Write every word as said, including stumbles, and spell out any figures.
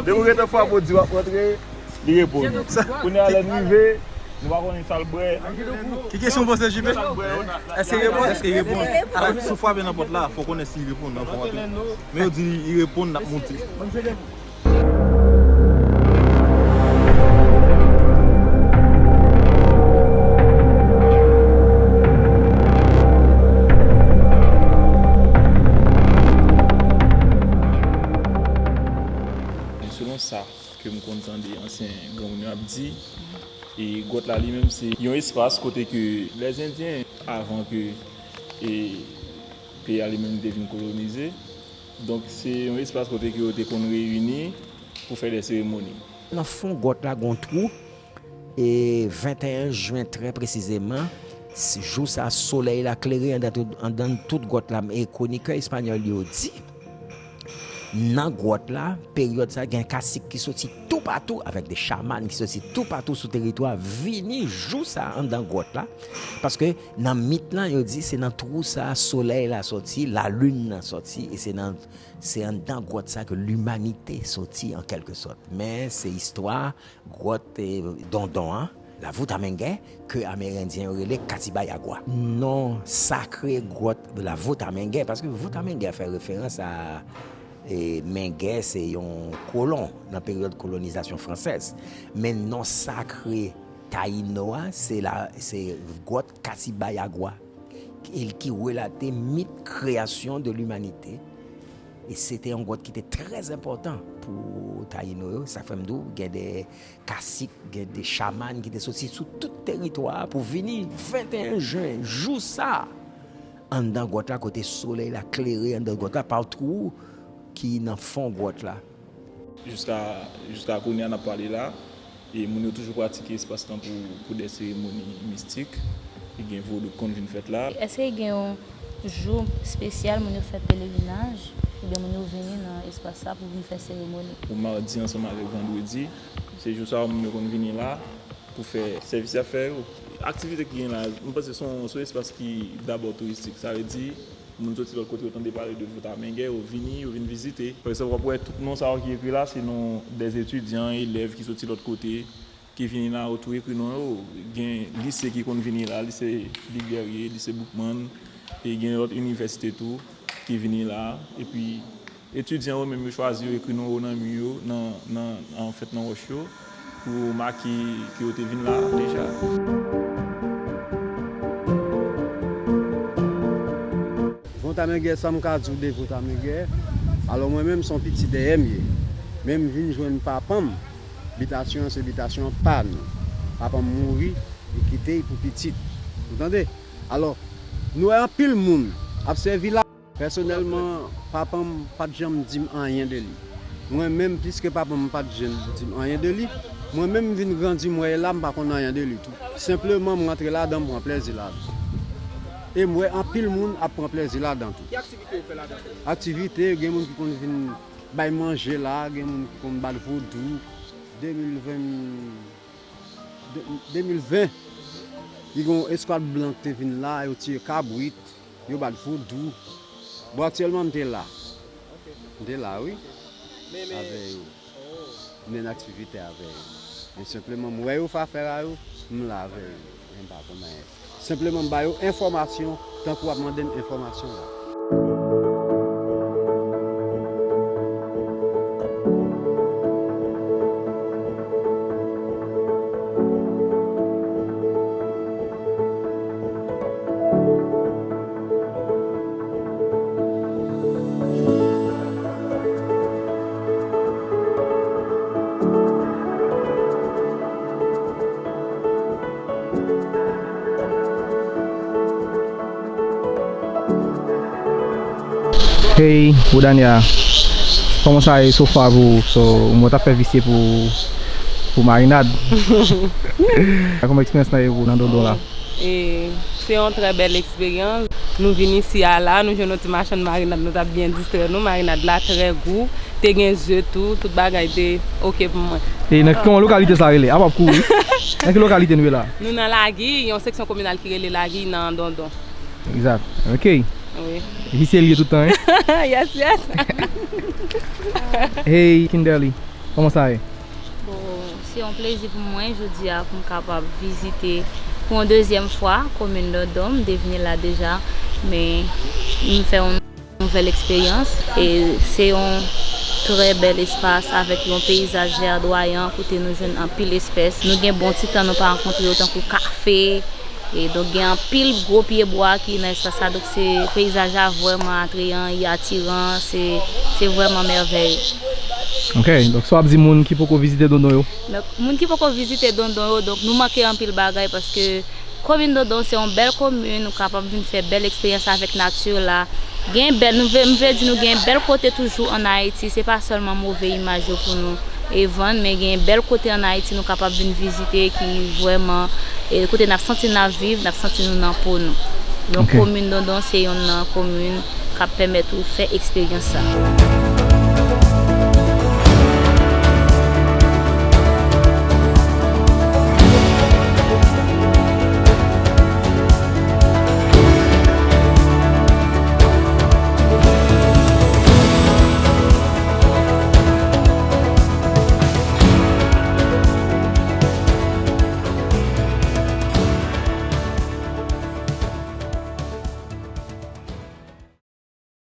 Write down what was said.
Depi w gentan frape, w di w ap rantre, li reponn ou. Kounye a, lè n rive, nou pa konnen sa l bwè. Ki kesyon w poze, J P? Èske l reponn? Èske l reponn? Si w frape nan pòt la, fò w konnen si l reponn, non, fò w antre. Men yo di li reponn, n ap monte. Selon sa ke m konn tande ansyen granmoun yo ap di, e gwòt la li menm se yon espas kote ke lèzendyen, avan ke, e, peyi a li menm te vin kolonize, donk se yon espas kote ke yo te konn reyini pou fè de seremoni. Nan fon gwòt la, gon twou, e venteyen jen, trè presizeman, s-, jou sa, solèy la klere anndan tout, anndan tout gwòt la. E kwonikè espanyòl yo di, nan gwòt la, peryòd sa, gen kasik ki soti toupatou, avèk de chaman ki soti toupatou sou teritwa, vini jou sa anndan gwòt la. Paske nan mit lan, yo di se nan twou sa solèy la soti, lalin nan soti, e se nan, se anndan gwòt sa ke limanite soti, an kèlkesòt. Men se istwa gwòt, eh, Dondon an, la voûte à Menguè, ke Amerendyen yo rele Katibayagwa. Non sakre gwòt la voûte à Menguè, paske voûte à Menguè fè referans a, eh, Menguè se yon kolon nan peryòd kolonizasyon fransèz. Men non sakre Tayino a, se la, se gwòt Katibayagwa, e ki relate mit kreyasyon de limanite. E se te yon gwòt ki te trè enpòtan pou Tayino yo. Sa fè m di w, gen de kasik, gen de chaman ki te soti sou tout teritwa a pou vini venteyen jen, jou sa, anndan gwòt la, kote solèy la klere anndan gwòt la, pa twou ki nan fon gwòt la. Jiska, jiska kounye a n ap pale la, e moun yo toujou pratike espas lan pou, pou de seremoni mistik. E gen vodou k konn vin fèt la. Èske gen yon jou espesyal moun yo fè pelerinaj, oubyen moun yo vini nan espas sa pou vin fè seremoni? Pou madi ansanm avèk vandredi, se jou sa yo moun yo konn vini la pou fè sèvis y ap fè yo. Aktivite ki gen la, m panse se yon, se yon espas ki dabò touristik. Sa vle di, moun soti lòt kote, yo tande pale de Vout a Menguè, yo vini, yo vin vizite. Pa egzanp, w ap wè tout non sa yo ki ekri la, se non dèzetidyan, elèv ki soti lòt kote, ki vini la, yo tou ekri non yo. Gen lise ki konn vini la, lise Big Guerrier, lise Boukman, e gen lòt inivèsite tou ki vini la. Epi, etidyan yo menm, yo chwazi, yo ekri non yo nan mi yo, nan, nan, anfèt, nan wòch yo, pou make ke yo te vin la deja. Vout a Menguè, sa m ka di w de Vout a Menguè? Alò, mwen menm, se yon pitit dèyè m ye. Men m vin jwenn papa m, bitasyon an se bitasyon pa nou. Papa m mouri, li kite l pou pitit. Ou tande? Alò, nou wè anpil moun ap sèvi la. Pèsonèlman, papa m pa t janm di m anyen de li. Mwen menm, piske papa m pa t janm di m anyen de li, mwen menm m vin grandi, m wè l la, m pa konn anyen de li tou. Senpleman, m rantre ladan, m pran plèzi ladan. E m wè anpil moun ap pran plèzi ladan tou. Ki aktivite yo fè ladan? Aktivite, gen moun ki konn vin bay manje la, gen moun ki konn bat vodou. De mil ven, de, de mil ven, li gen yon eskwad blan ki te vin la, yo tiye kabrit. Yo bat vodou. Bon, aktyèlman, m te la. M te la, wi. Avè yo. M mennen aktivite avè yo. Men senpleman, m wè yo fè afè a yo, m la avè yo. Men m pa konn anyen. Senpleman, m ba yo enfòmasyon, tankou w ap mande m enfòmasyon la. Hey, Woodania, kòman sa ye so far pou ou? So, mwen t ap fè visye pou, pou marinad. Kòman eksperyans lan ye pou nan Dondon la? E, se yon trè bèl eksperyans. Nou vin isi a la, nou jwenn yon ti machann marinad, nou t ap byen distrè nou. Marinad la trè gou, te gen ze tou, tout bagay te oke pou mwen. E nan ki, kòman lokalite sa rele? Apa w ap kouri. Nan ki lokalite nou ye la? Nou nan Lagi, yon seksyon kominal ki rele Lagi nan Dondon. Egzak. Ok. Wi. Visye l ye tout tan, hein? Yes, yes. Hey, Kinderly. Kòman sa ye? Bon, se yon plezi pou mwen jodi a pou m kapab vizite pou yon dezyèm fwa komin Dondon. M te vini la deja, men m fè yon nouvèl eksperyans. E se yon trè bèl espas avèk yon peyizaj vèdwayan kote nou jwenn anpil espès. Nou gen bon ti tan nou pa rankontre yo, tankou kafe. E donk gen anpil gwo pye bwa ki nan espas sa, donk se peyizaj la vrèman atreyan, li atiran, se se vrèman mèvèye. Ok, donk sa w ap di moun ki poko vizite Dondon yo? Donk moun ki poko vizite Dondon yo, donk nou manke anpil bagay paske komin Dondon se yon bèl komin, nou kapab vin fè bèl eksperyans avèk nati la. Gen bèl, nou vle, m vle di nou gen bèl kote toujou ann Ayiti, se pa sèlman move imaj yo pou nou e vann, men gen bèl kote ann Ayiti nou kapab vin vizite ki vrèman e kote n ap santi n ap viv, n ap santi nou nan po nou. Donk Ok. Komin Dondon se yonn nan komin k ap pèmèt ou fè eksperyans sa.